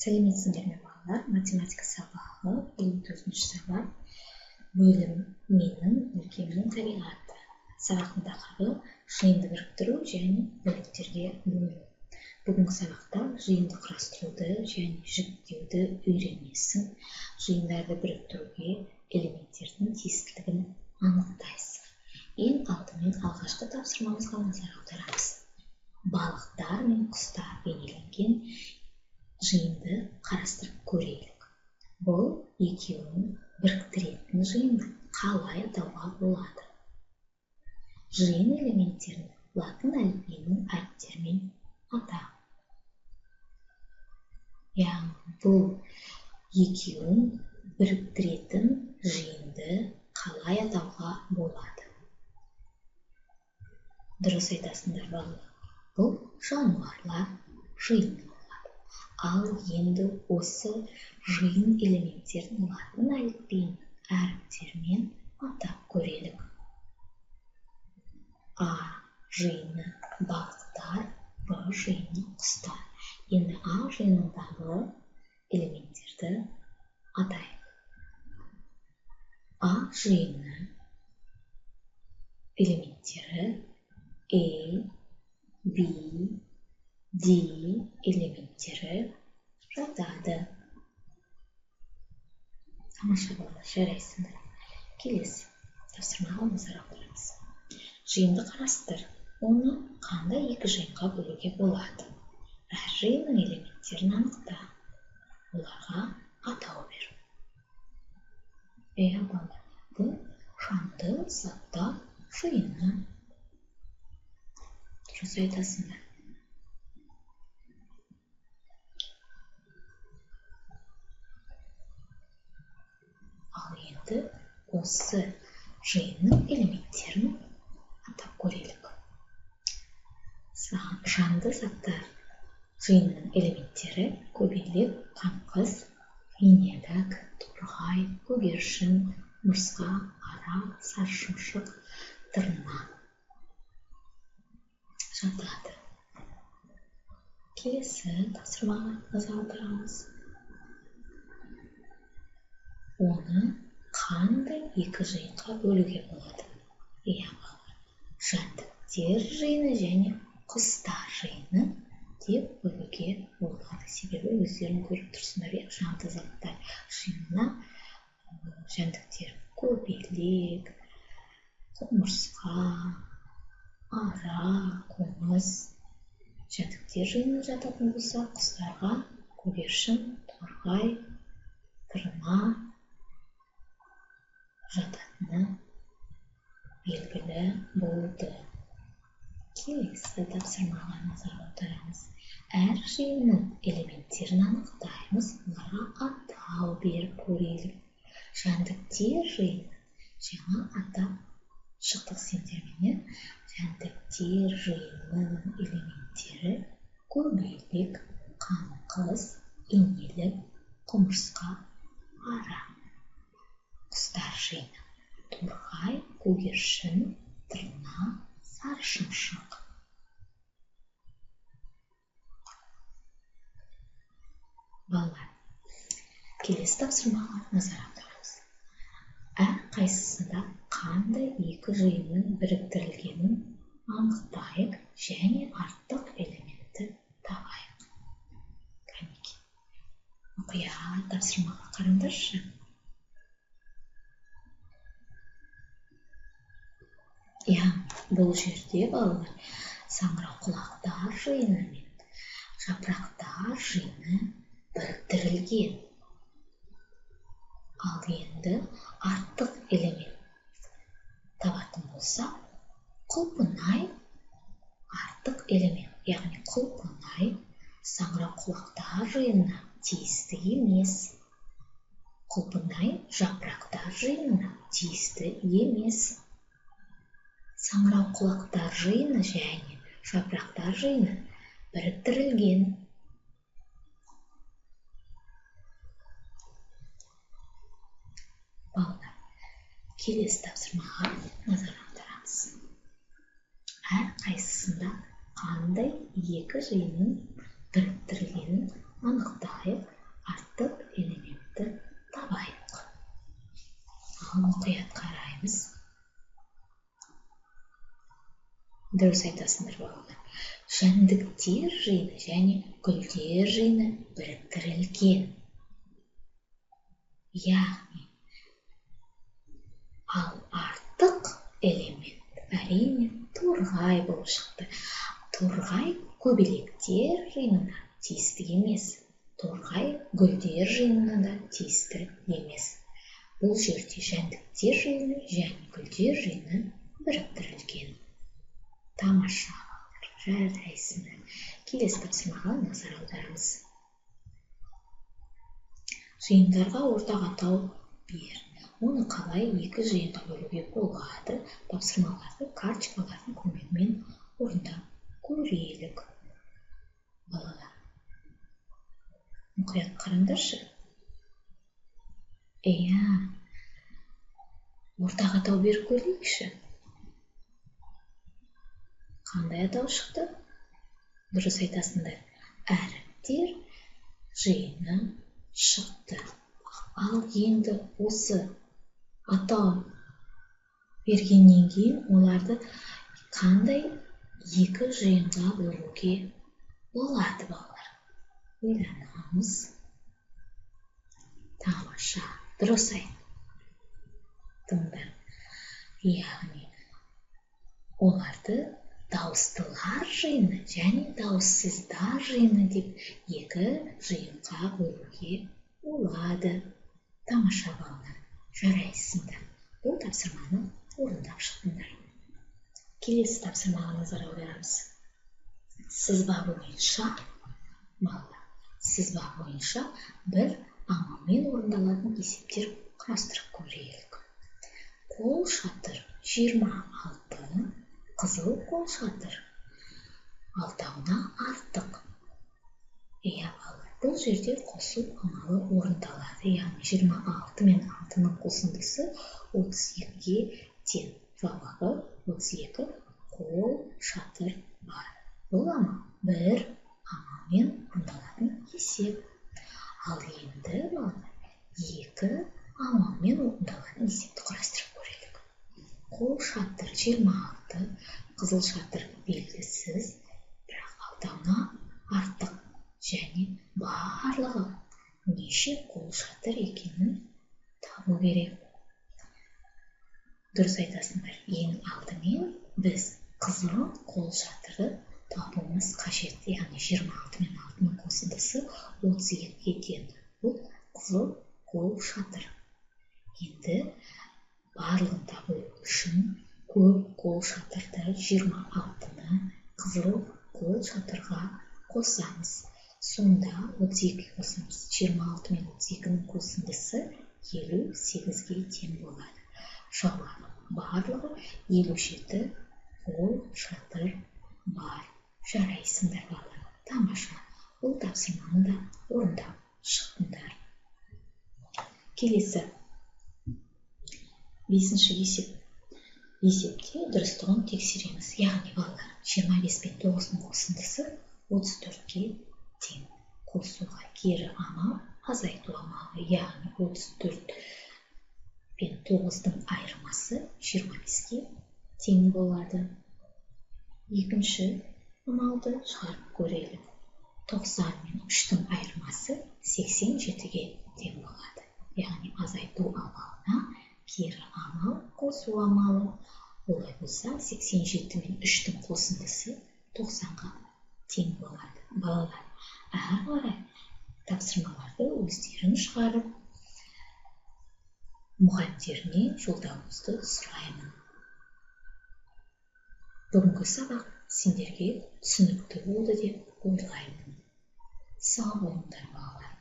Сәлеметсіңдер ме, балалар? Математика сабағы, 54-сабақ, бөлім «Менің өлкемнің табиғаты». Сабақтың тақырыбы: жиынды біріктіру және бөліктерге бөлу. Бүгінгі сабақта жиынды құрастыруды және жіктеуді үйренесің, жиындарды біріктіруге элементтердің тиістілігін анықтайсың. Ең алдымен алғашқы тапсырмамызға назар аударамыз. Балықтар мен құстар бейнеленген жиынды қарастырып көрелік. Бұл екеуін біріктіретін жиынды қалай атауға болады? Жиын элементтерін латын әліпбиінің әріптерімен ата. Яғни бұл екеуін біріктіретін жиынды қалай атауға болады? Дұрыс айтасыңдар, балалар. Бұл жануарлар жиыны болады. Ал енді осы жиын элементтерін латын әліпбиінің әріптерімен атап көрелік. А жиыны балықтар, Б жиыны құстар. Енді А жиынындағы элементтерді атайық. А жиыны элементтері A, B, D элементтері жатады. Тамаша, балалар, жарайсыңдар. Келесі тапсырмаға назар аударамыз. Жиынды қарастыр. Оны қандай екі жиынға бөлуге болады? Әр жиынның элементтерін анықта. Оларға атау бер. Иә, балалар, бұл жанды заттар жиыны. Дұрыс айтасыңдар. Ал енді осы жиынның элементтерін атап көрелік. Жанды заттар жиынының элементтері: көбелек, қаңғыс, инелік, торғай, көгершін, құмырсқа, ара, сары шымшық, тырна жатады. Келесі тапсырмаға назар аударамыз. Оны қандай екі жиынға бөлуге болады? Иә, жәндіктер жиыны және құстар жиыны деп бөлуге болады. Себебі өздерің көріп тұрсыңдар, иә, жанды заттар жиынына жәндіктер: көбелек, құмырсқа, ара, қоңыз жәндіктер жиынына жататын болса, құстарға көгершін, торғай, тырна жататыны белгілі болды. Келесі тапсырмаға назар аударамыз. Әр жиынның элементтерін анықтаймыз, оларға атау беріп көрелік. Жәндіктер жиыны жаңа атап шықтық сендермен. Жәндіктер жиынының элементтері: көбелек, қаңғыс, инелік, құмырсқа, ара. Құстар жиыны: торғай, көгершін, тырна, сары шымшық. Балалар, келесі тапсырмаға назар аударамыз. Әр қайсысында қандай екі жиынның біріктірілгенін анықтайық және артық элементті табайық. Кәнекей, мұқият тапсырмаға қараңдаршы. Иә, бұл жерде, балалар, саңырауқұлақтар жиыны мен жапырақтар жиыны біріктірілген. Ал енді артық элемент табатын болсақ, құлпынай артық элемент, яғни құлпынай саңырауқұлақтар жиынына тиісті емес. Құлпынай жапырақтар жиынына тиісті емес. Саңырауқұлақтар жиыны және жапырақтар жиыны біріктірілген. Балалар, келесі тапсырмаға назар аударамыз. Әр қайсысында қандай екі жиынның біріктірілгенін анықтайық, Мұқият қараймыз. Дұрыс айтасыңдар, балалар. Жәндіктер жиыны және гүлдер жиыны біріктірілген. Яғни, ал артық элемент әрине торғай болып шықты. Торғай көбелектер жиынына тиісті емес. Торғай гүлдер жиынына да тиісті емес. Бұл жерде жәндіктер жиыны және гүлдер жиыны біріктірілген. Тамаша, балалар, жарайсыңдар. Келесі тапсырмаға назар аударамыз. Жиындарға ортақ атау бер. Оны қалай екі жиынға бөлуге болады? Тапсырмаларды карточкалардың көмегімен орындап көрелік. Балалар, мұқият қараңдаршы. Иә, ортақ атау беріп көрейікші. Қандай атау шықты? Дұрыс айтасыңдар. Әріптер жиыны шықты. Ал енді осы атау бергеннен кейін оларды қандай екі жиынға бөлуге болады, балалар? Ойланамыз. Тамаша, дұрыс айттыңдар. Яғни оларды дауыстылар жиыны және дауыссыздар жиыны деп екі жиынға бөлуге болады. Тамаша, балалар, жарайсыңдар. Бұл тапсырманы орындап шықтыңдар. Келесі тапсырмаға назар аударамыз. Сызба бойынша, балалар, сызба бойынша бір амалмен орындалатын есептер құрастырып көрейік. Қол шатыр 26, қызыл қол шатыр 6-уына артық. Иә, балалар, бұл жерде қосу амалы орындалады. Яғни 26 мен 6-ның қосындысы 32-ге тең. Жауабы 32 қол шатыр бар. Бұл амал бір амалмен орындалатын есеп. Ал енді, балалар, екі амалмен орындалатын есепті құрастырып көрелік. Қол шатыр 26, қызыл шатыр белгісіз, бірақ 6-уына артық және барлығы неше қол шатыр екенін табу керек. Дұрыс айтасыңдар. Ең алдымен біз қызыл қол шатырды табуымыз қажет. Яғни 26 мен 6-ның қосындысы 32-ге тең. Бұл қызыл қол шатыр. Енді барлығын табу үшін көп қол шатырды 26-ны қызыл қол шатырға қосамыз. Сонда 32-ге қосамыз. 26 мен 32-нің қосындысы 58-ге тең болады. Жауабы барлығы 57 қол шатыр бар. Жарайсыңдар, балалар. Тамаша. Бұл тапсырманы да орындап шықтыңдар. Келесі 5-ші есеп. Есепте дұрыстығын тексереміз. Яғни, балалар, 25 пен 9-ның қосындысы 34-ке тең. Қосуға кері амал, азайту амалы. Яғни 34 пен 9-дың айырмасы 25-ке тең болады. Екінші амалды шығарып көрелік. 90 мен 3-тің айырмасы 87-ге тең болады. Яғни азайту амалына кері амал, қосу амалы. Олай болса, 87 мен 3-тің қосындысы 90-ға тең болады. Балалар, әрі қарай тапсырмаларды өздерің шығарып, мұғалімдеріне жолдауыңызды сұраймын. Бүгінгі сабақ сендерге түсінікті болды деп ойлаймын. Сау болыңдар, балалар.